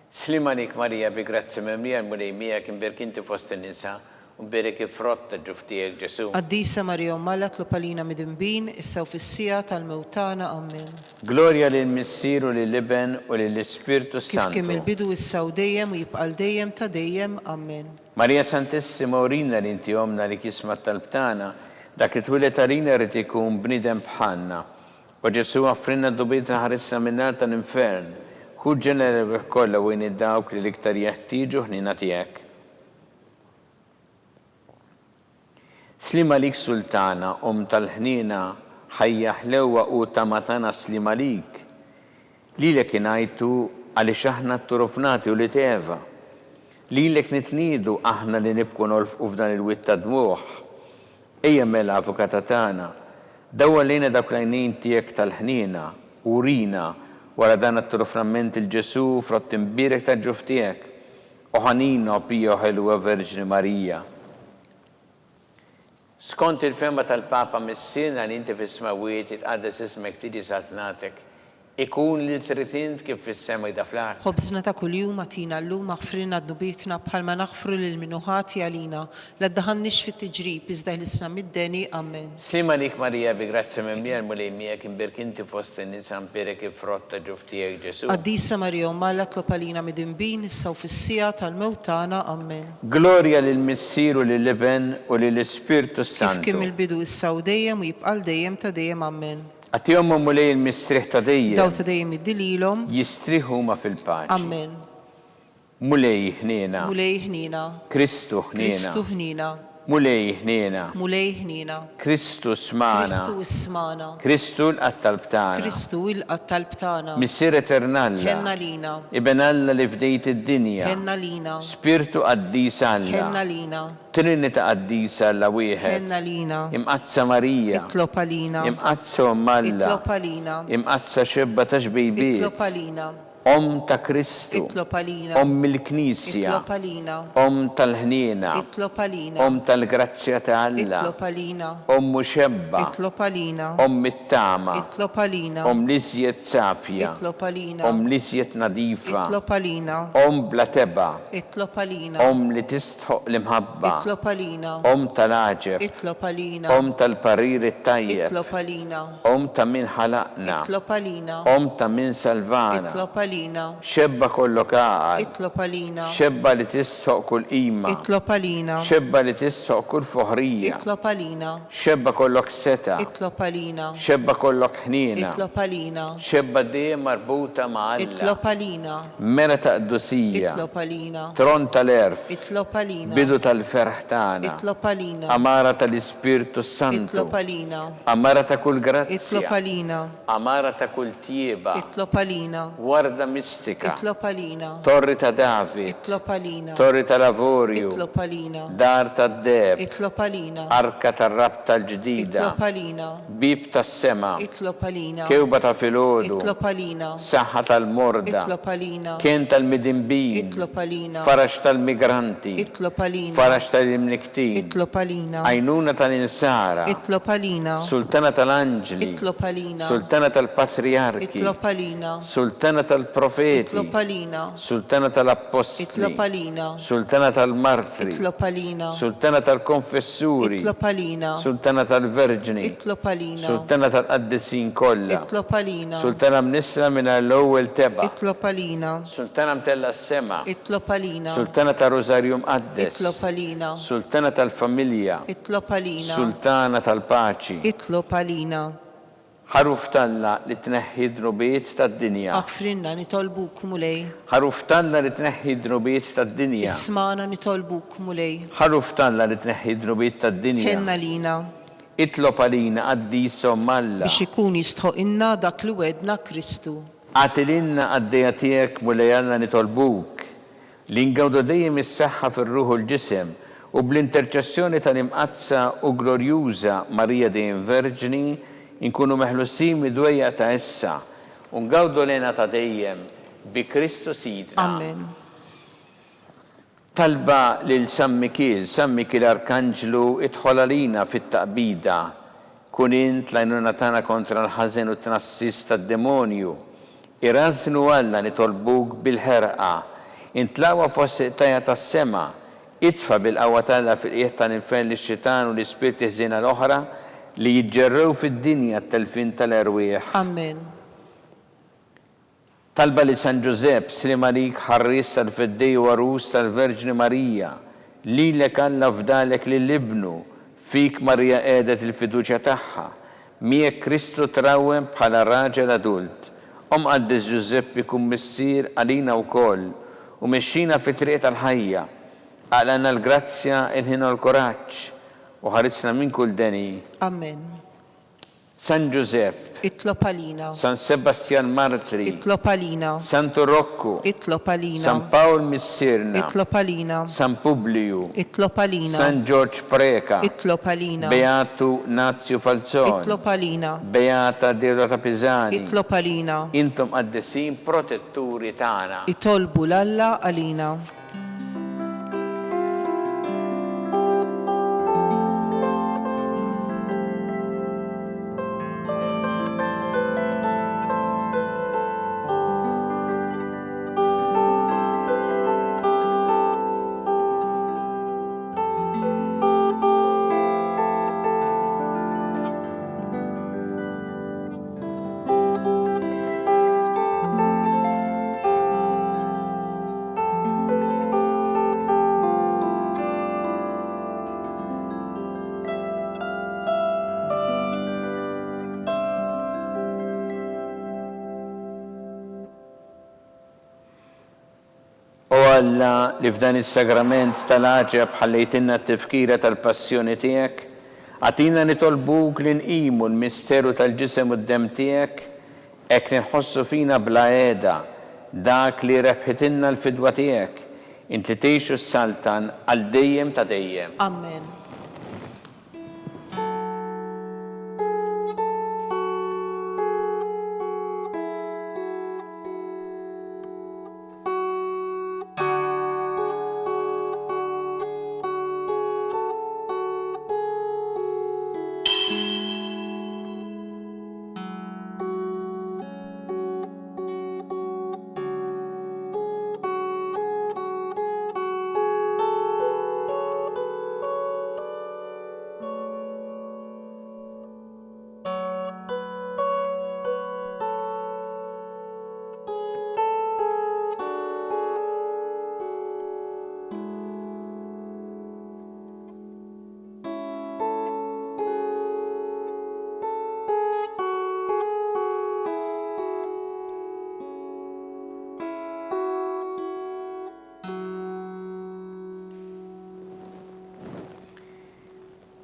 Sliem għalik Marija bi grazzja mimlija l-Mulej miegħek imbierk inti fost in-nisa u mbierek il-frott ta' ġuf tiegħek Ġesù. Qaddisa Marija Omm Alla tlob għalina midinbin issa u fis-siegħa tal-mewt tagħna. Ammen. Glorja lill-Missier u lill-Iben u lill-Ispirtu Kif kien s-Santu. mill-bidu issa u dejjem u jibqa' għal dejjem ta' dejjem. Ammen. Marija Santissima urina li inti Ommna li jisma' t-talb tagħna, dak li twieled għalina jrid ikun bniedem bħalna O Ġesù, offrilna d-dubitna ħarisna min-nar tal-infern. Ħu l-ġenna l-erwieħ kollha u għin 'il dawk li l-iktar jeħtieġu ħniena tiegħek. Sliem għalik Sultana, Omm tal-ħniena, ħajja, ħlewwa u tama tagħna sliem għalik. Lilek ingħajtu għaliex aħna tturufnati ulied Eva. Lilek nitniedu aħna li nibku nolfqu f'dan il-wied ta' dmugħ. Ejja mela, Avukata tagħna, dawwar lejna dawk l-għajnejn tiegħek tal-ħniena, u urina, wara dan għat-turufnament 'il Ġesù, frott imbierek tal-ġuf tiegħek. O ħanina, o pija, o ħelwa Verġni Marija. Skont il-fehma tal-Papa Missierna li inti fis-smewwiet, jitqaddes ismek, tiġi saltnatek. Ikun li trid int kif fis-sema ida fl-art. Ħobżna ta' kuljum agħtina llum, aħfrilna dnubietna bħalma naħfru lil min hu ħati għalina. La ddaħħalniex fit-tiġrib, iżda ħlisna mid-deni. Ammen. Sliem għalik Marija bi grazzja mimlija l-Mulej miegħek imbierk inti fost in-nisa mbierek il-frott ta' ġuf tiegħek Ġesù. Qaddisa Marija Omm Alla tlob għalina midinbin issa u fis-siegħa tal-mewt tagħna. Ammen. Glorja lill-Missier u lill-Iben u lill-Ispirtu Kif kien s-Santu. mill-bidu issa u dejjem u jibqa' għal dejjem ta' dejjem. Ammen. Agħtihom, o Mulej, il-mistrieħ ta' dejjem. Dawl ta' dejjem iddi lilhom. Jistrieħu huma fil-paċi. Ammen. Mulej, ħniena. Mulej, ħniena. Kristu, ħniena. Kristu, ħniena. Mulej ħniena. Mulej ħniena. Kristu smagħna. Kristu ismagħna. Kristu ilqa' t-talb tagħna. Kristu ilqa' t-talb tagħna. Missier Etern Alla. Ħenn għalina. Iben Alla li fdejt id-dinja. Ħenn għalina. Spirtu Qaddis Alla. Ħenn għalina. Trinità Qaddisa Alla wieħed. Ħenn għalina. Imqaddsa Marija. Itlob għalina. Imqaddsa Omm Alla. Itlob għalina. Imqaddsa Xebba ta' xbejbiet. Itlob għalina. Omm ta' Kristu. Itlob għalina. Omm il-Knisja. Itlob għalina. Omm tal-ħniena. Itlob għalina. Omm tal-grazzja ta' Alla. Itlob għalina. Omm u xebba. Itlob għalina. Omm it-tama. Itlob għalina. Omm l-iżjed safja. Itlob għalina. Omm l-iżjed nadifa. Itlob għalina. Omm bla tebgħa. Itlob għalina. Omm li tistħoqq l-imħabba. Itlob għalina. Omm tal-għaġeb. Itlob għalina. Omm tal-parir it-tajjeb. Itlob għalina. Omm ta' min ħalaqna. Itlob għalina. Omm ta' min salvana. Itlob għalina. Xebba kollok għaqal. Itlob għalina. Xebba li tistħoqq kull qima. Itlob għalina. Xebba li tistħoqq kull foħrija. Itlob għalina. Xebba kollok setgħa. Itlob għalina. Xebba kollok ħniena. Itlob għalina. Xebba dejjem marbuta ma' Alla. Itlob għalina. Mera ta' qdusija. Itlob għalina. Tron tal-għerf. Itlob għalina. Bidu tal-ferħ tagħna. Itlob għalina. Għamara tal-Ispirtu s-Santu. Itlob għalina. Għamara ta' kull grazzja. Itlob għalina. Għamara ta' kull tjieba. Itlob għalina. Warda mistika. Itlob għalina. Torri ta' David. Itlob għalina. Torri tal-avorju. Itlob għalina. Dar tad-deheb. Itlob għalina. Arka tar-rabta l-ġdida. Itlob għalina. Bieb tas-sema. Itlob għalina. Kewba ta' filgħodu. Itlob għalina. Saħħa tal-morda. Itlob għalina. Kenn tal-midinbin. Itlob għalina. Faraġ tal-migranti. Itlob għalina. Faraġ tal-imnikktin. Itlob għalina. Għajnuna tal-insara. Itlob għalina. Sultana tal-anġli. Itlob għalina. Sultana tal-patrijarki. Itlob għalina. Sultana tal-profeti. Itlob għalina. Sultana tal-appostli. Itlob għalina. Sultana tal-martri. Itlob għalina. Sultana tal-konfessuri. Itlob għalina. Sultana tal-verġni. Itlob għalina. Sultana tal-qaddisin kollha. Itlob għalina. Sultana mnissla mingħajr l-ewwel tebgħa. Itlob għalina. Sultana mtellgħa s-sema. Itlob għalina. Sultana tar-Rużarju Mqaddes. Itlob għalina. Sultana tal-familja. Itlob għalina. Sultana tal-paċi. Itlob għalina. Ħaruf t'Alla li tneħħi d-dnubiet tad-dinja. Aħfrilna nitolbuk, Mulej. Ħaruf t'Alla li tneħħi d-dnubiet tad-dinja. Ismagħna nitolbuk, Mulej. Ħaruf t'Alla li tneħħi d-dnubiet tad-dinja. Ħenn għalina. Itlob għalina, Qaddis Omm Alla. Biex ikun jistħoqilna dak li wegħedna Kristu. Agħti lilna qaddejja tiegħek, Mulej Alla nitolbuk, li ngawdu dejjem is-saħħa fir-ruħ u l-ġisem, u bl-interċessjoni tal-Imqaddsa u Glorjuża Marija dejjem Verġni, inkunu meħlusin mid-dwejjaq ta' issa, u ngawdu l-hena ta' dejjem, bi Kristu Sidna. Amen. Talba lil San Mikiel, San Mikiel Arkanġlu idħol għalina fit-taqbida. Kun int l-għajnuna tagħna kontra l-ħażen u t-tnassis tad-demonju. Irażżnu Alla nitolbuk bil-ħerqa. Int l-aqwa fost il-qtajja' tas-sema. Itfa' bil-qawwa t'Alla fil-qiegħ tal-infern lix-xitan u l-ispirti ħżiena l-oħra li jiġġerrew fid-dinja t-telfien tal-erwieħ. Amen. Talba lil San Ġużepp, Sliem għalik ħarries tal-Feddej u għarus tal-Verġni Marija. Lilek Alla fdalek lil Ibnu, fik Marija qiegħdet il-fiduċja tagħha. Miegħek Kristu trawwem bħala raġel adult. O Mqaddes Ġużeppi kun missier għalina wkoll u mexxina fit-triq tal-ħajja. Aqlgħalna l-grazzja, il-ħniena u l-kuraġġ u ħarisna minn kull deni. Amen. San Ġużepp. Itlob għalina. San Sebastjan Martri. Itlob għalina. Santu Rokku. Itlob għalina. San Pawl Missierna. Itlob għalina. San Publiju. Itlob għalina. San Ġorġ Preca. Itlob għalina. Beatu Nazju Falzon. Itlob għalina. Beata Deodata Pisani. Itlob għalina. Intom qaddisin protetturi tagħna. Itolbu 'l Alla għalina. Alla, li f'dan is-sagrament tal-għaġeb ħallejtilna t-tifkira tal-passjoni tiegħek, agħtina nitolbuk li nqimu l-misteru tal-Ġisem u d-Demm tiegħek, hekk li nħossu fina bla heda dak li rebħitilna l-fidwa tiegħek, int li tgħix u ssaltan għal dejjem ta' dejjem. Amen.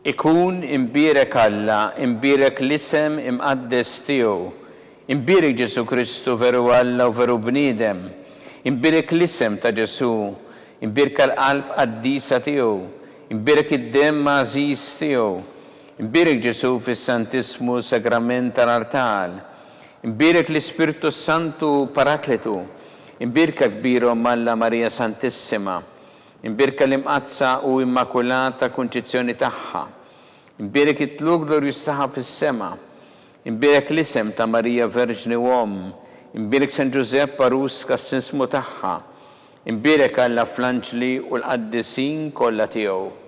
Ikun imbierek Alla, imbierek l-isem imqaddes tiegħu. Imbierek Ġesù Kristu veru Alla u veru bniedem. Imbierek l-isem ta' Ġesù, imbierka l-qalb qaddisa tiegħu, imbierek id-demm għażiż tiegħu. Imbierek Ġesù fis-Santissmu Sagrament tal-Artal. Imbierek l-Ispirtu s-Santu Paraklitu. Imbierka kbira Omm Alla Marija Santissima. Imbierka l-Imqaddsa u Immakulata Kunċizzjoni tagħha. Imbierek it-tlugħ glorjuż tagħha fis-sema. Imbierek l-isem ta' Marija Verġni u Omm. Imbierek San Ġużepp għarus kassinsmu tagħha. Imbierek Alla fl-anġli u l-qaddisin kollha tiegħu.